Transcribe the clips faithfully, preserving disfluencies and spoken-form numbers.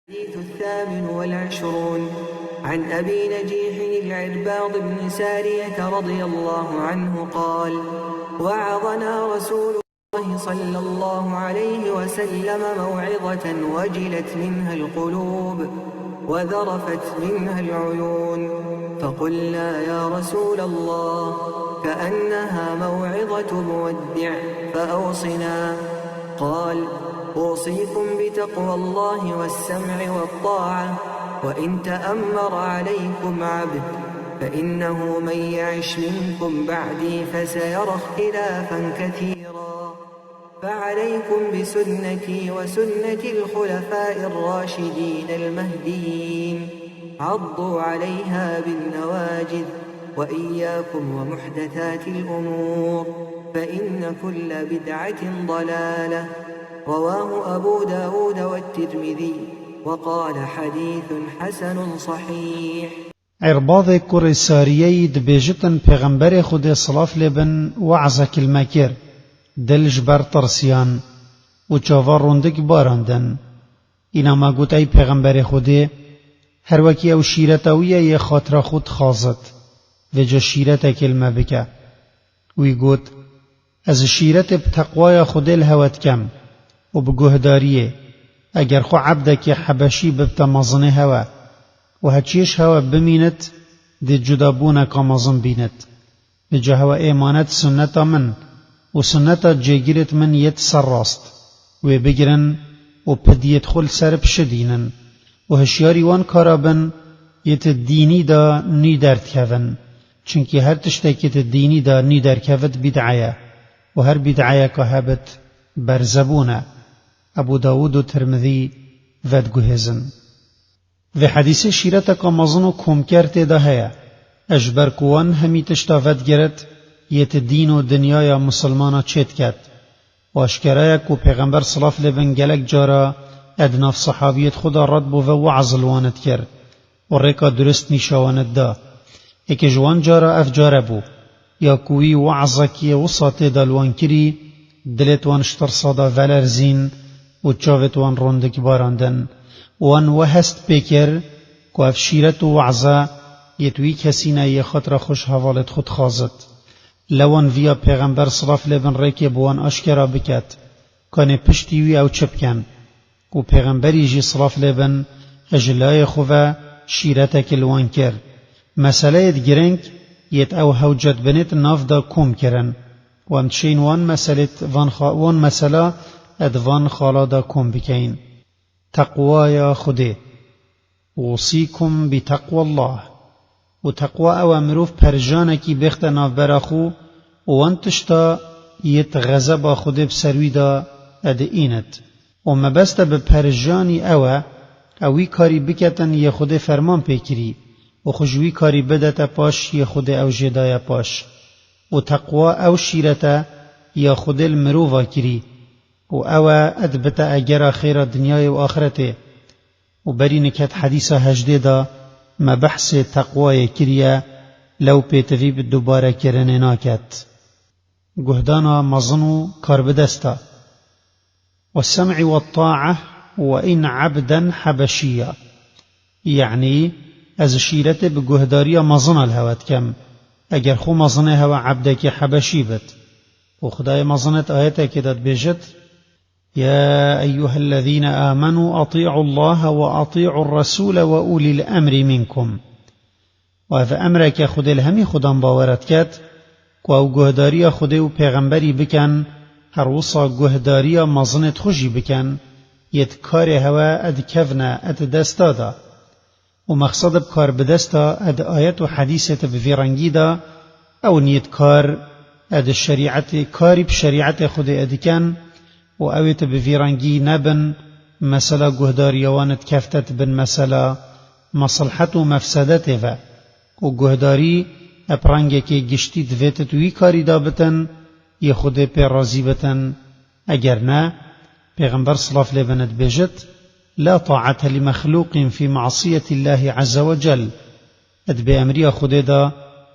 الحديث الثامن والعشرون. عن أبي نجيح العرباض بن سارية رضي الله عنه قال: وعظنا رسول الله صلى الله عليه وسلم موعظة وجلت منها القلوب وذرفت منها العيون، فقلنا: يا رسول الله، كأنها موعظة مودع، فأوصنا. قال: أوصيكم بتقوى الله والسمع والطاعة، وإن تأمر عليكم عبد، فإنه من يعش منكم بعدي فسيرى اختلافا كثيرا، فعليكم بسنتي وسنة الخلفاء الراشدين المهديين، عضوا عليها بالنواجذ، وإياكم ومحدثات الأمور، فإن كل بدعة ضلالة. رواه أبو داود والترمذي، وقال: حديث حسن صحيح. Îrbadê kurê Sariyeyî dibêjitin Pêxemberê Xwedê, silav lê bin, we'zekî li me kir, dil ji ber tirsiyan û çavan rûndik barandin. Îna me got: Ey Pêxemberê Xwedê, her wekî ew şîreta wî ye yê xatira xwe dixwazit, vêca şîretekê li me bike. Wî got: Ez şîretê bi teqwaya Xwedê li hewe dikem û bi guhdariyê, eger xwe ebdekê Hebeşî bibte mezinê hewe û heçiyê ji hewe bimînit, dê cudabûneka mezin bînit. Vêca hewe ê manet sunneta min û sunneta cêgirêt min yêt ser rast, wê bigirin û pidiyêt xwe li ser bişidînin û hişyarî wan kara bin yêt dînî de nî derdikevin. Çimkî her tiştekî di dînî de nî derkevit bîd'e ye û her bîd'eyeka hebit berzebûn e. Ebû Dawûd û Tirmidî vediguhêzin. Vê hedîsê şîreteka mezin û komker tê de heye. Ji ber ku wan hemî tişta vedigirit, yê ti dîn û dinyaya misilmana çêdiket. Û aşkera ye ku Pêxember silav lê bin gelek cara ed nav sehabiyêt xwe de red bo ve we'z li wan dikir û rêka durist nîşa wan dida. Êkê ji wan cara ev care bû, ya ku wî we'zekî wisa tê de li wan kirî, dilêt wan ji tirsa de velerzîn û çavêt wan rûndik barandin. Wan we hest pê kir ku ev şîret û we'za yêt wî kesî ne yê xatira xwe ji hevalêt xwe dixwazit. Lewan viya Pêxember silav lê bin rêkê bi wan aşkera biket, kanê piştî wî ew çi bikin? Û Pêxemberî jî silav lê bin ji layê xwe ve şîretekî li wan kir. Meseleyêt girîng yêt ew hewce dibinêt nav de kom kirin. Wan dişên wan meselêt van xa-, wan mesela ed van xala de kom bikeyin. Teqwaya Xwedê. Usîkum bi teqwallah. Û teqwa ew e mirov perjanekî bêxte navbera xwe û wan tişta yêt xezeba Xwedê bi ser wî de edînit. Û mebeste bi perjanî ew e, ew wî karî biketin yê Xwedê ferman pê kirî û xwe ji wî karî bidete paş yê Xwedê ew jê daye paş. Û teqwa ew şîret e ya Xwedê li mirova kirî û ew e edbite egera xêra dinyayê û axretê. Û berî niket hedîsa hejdê de me behsê teqwayê kiriye, lew pêtivî bi dubarekirinê naket. Guhdana mezin û karbidesta. والسمع والطاعة وإن عبدا حبشيا. Yanî, ez şîretê bi guhdariya mezina li hewe dikem, eger xwe mezinê hewe ebdekî hebeşî bit. Û Xwedayê mezin di ayetekê de dibêjit: يا أيها الذين آمنوا أطيعوا الله وأطيعوا الرسول وأولي الأمر منكم. Û ev emreke Xwedê li hemî xwedan bawera diket, ku ew guhdariya Xwedê û Pêxemberî bikin, her wisa guhdariya mezinêt xwe jî bikin, yêt karê hewe edikevne ed desta de. Û mexsed bi kar bidesta ed ayet û hedîsêt bi vî rengî de, ew niyet kar ed şerîetê, karî bi şerîetê Xwedê ediken, û ewêt bi vî rengî nebin, mesela guhdariya wan dikeftet bin mesela meselhet û mefsedetê ve. Û guhdarî eb rengekê giştî divêt di wî karî de bitin, yê Xwedê pê razî bitin. Eger ne, Pêxember silav lê bin dibêjit: لا طاعة لمخلوق في معصية الله عز وجل. Di bêemriya Xwedê de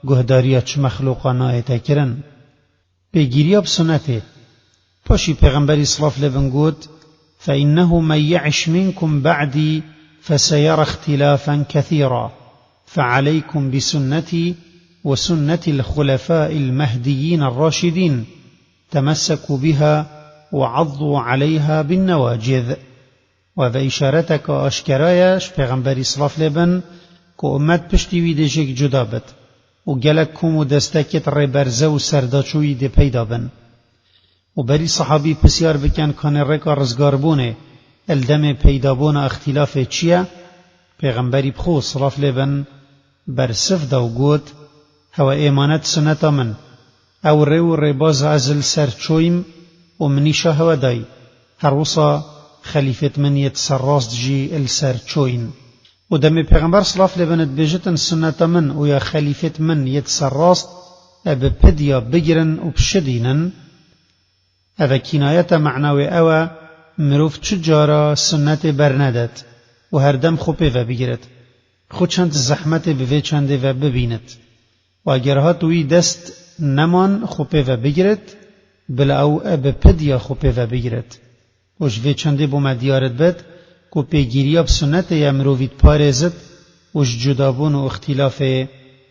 guhdariya çi mexlûqa nayête kirin. Pêgiriya bi sunetê. Paşî Pêxemberî silav lê bin got: فإنه من يعش منكم بعدي فسيرى اختلافا كثيرا، فعليكم بسنتي وسنة الخلفاء المهديين الراشدين، تمسكوا بها وعضوا عليها بالنواجذ. و ev îşareteke aşkera ye ji Pêxemberî silav lê bin ku ummet piştî wî dê jêk cuda bit û gelek kom û destekêt rêberze û serdaçûyî dê peyda bin. Û berî sehabî pisyar bikin kanê rêka rizgarbûnê li demê peydabûna îxtîlafê çi ye, Pêxemberî bi xwe silav lê bin bersiv da û got, Hewe êmanet sunneta min. Ew rê û rêbaza ez li ser çoyim û min nîşa hewe dayî. Her wisa xelîfêt min yê di ser rast jî li ser çoyin. Û demê Pêxember silav lê bin dibêjitin sunneta min û ya xelîfêt min yê di ser rast, e bi pidiya bigirin û bişidînin. Ev e kînayete mena wê ew e, mirov çi cara sunnetê bernedet û her dem xwe pê ve bigiret. Xwe çend zehmetê bi vê çendê ve bibînit. Û eger hat wî dest neman xwe pê ve bigiret, bila ew e bi pidiya xwe pê ve bigiret. Û ji vê çendê bo me diyar dibet ku pêgiriya bi sunnetê ye mirovî diparêzit û ji cudabûn û îxtîlafê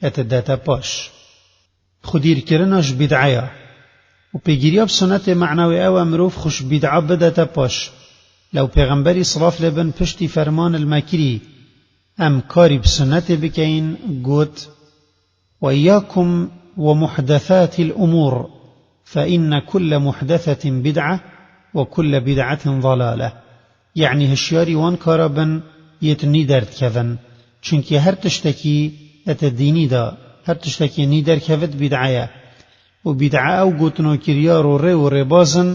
e didete paş. Xwedîrkirina ji bîd'eya. Û pêgiriya bi sunnetê mena wê ew e mirov xwe ji bîd'a bidete paş. Lew Pêxemberî silav lê bin piştî ferman li me kirî, em karî bi sunnetê bikeyin, got, وإياكم ومحدثات الأمور، فإن كل محدثة بدعة، وكل بدعة ضلالة. Yanî hişyarî wan kara bin yêt nî derdikevin. Çunkî her tiştekî ete dînî de, her tiştekî nî derkevit bîd'a ye. Û bîd'a ew gotinokiriyar û rê û rêbazin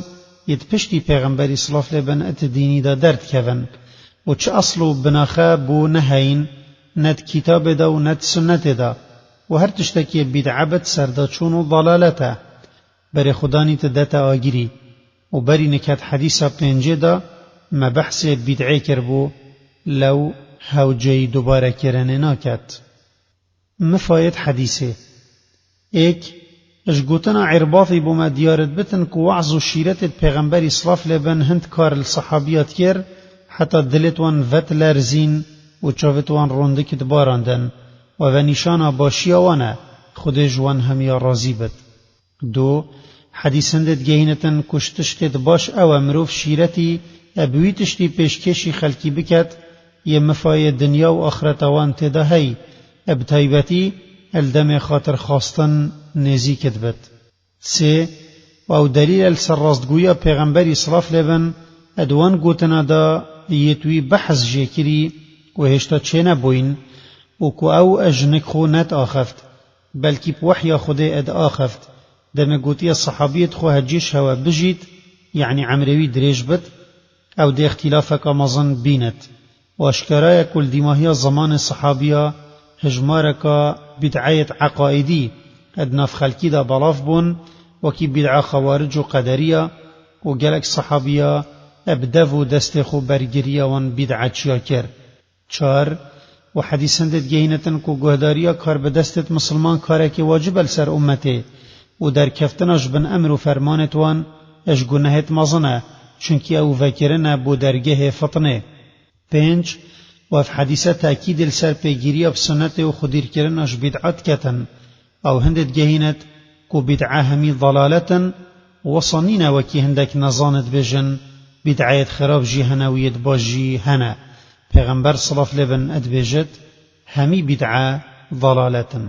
yêt piştî Pêxemberî silav lê bin ete dînî de derdikevin. Û çi esl û binaxe bo neheyîn, ne di kitabê de û ne di sunnetê de. Û her tiştekî bîd'a bit serdaçûn û dalalet e. Berê xudanî tu dete agirî. Û berî niket hedîsa pêncê de me behsê bîd'ê kiribû, lew hewceyî dubarekirinê naket. Mifayêt hedîsê. Êk, ji gotina Îrbadî bo me diyar dibitin ku we'z û şîretê Pêxemberî silav lê bin hind kar li sehabiya dikir, heta dilêt wan vedilerzîn û çavêt wan rondik dibarandin. Û ev e nîşana başiya wan e, Xwedê ji wan hemiya razî bit. Du, hedîs hindê digehînitin ku ji tiştê di baş ew e mirov şîretî e bi wî tiştî pêşkêşî xelkî biket, yê mifayê dinya û axireta wan tê de hey, e bi taybetî e li demê xatirxwastin nêzîk dibit. Sê, û ew delîl e li ser rastgoyiya Pêxemberî silav lê bin, e di wan gotina de yêt wî behs jê kirî û hêşta çênebûyîn û ku ew e ji nik xwe nediaxeft. Belkî bi wehya Xwedê e diaxeft. Demê gotiye sehabiyêt xwe hecî ji hewe bijît, yanî emrê wî dirêj bit, ew dê îxtîlafeke mezin bînit. Û aşkera ye ku li dîmahiya zemanê sehabiya hijmareka bîd'eyêt eqaîdî e di nav xelkî de belav bûn, wekî bîd'a xewaric û qederiya û gelek sehabiya e bi dev û destê xwe bergiriya wan bîd'eçiya kir. Çar, û hedîs hindê digehînitin ku guhdariya karbidestêt misilman karekê wacib e li ser ummetê û derkeftina ji bin emr û fermanêt wan e ji gunehêt mezin e, çunkî ew vekirin e bo dergehê fitnê. Pênc, û ev hedîse tekîdê li ser pêgiriya bi sunnetê û xwedîrkirina ji bîd'a diketin. Ew hindê digehînit ku bîd'a hemî dalalet in, wisa nîne wekî hindek nezan dibêjin, bîd'eyêt xirab jî hene û yêt baş jî hene. Pêxember silav lê bin dibêjit, hemî bîd'a dalalet in.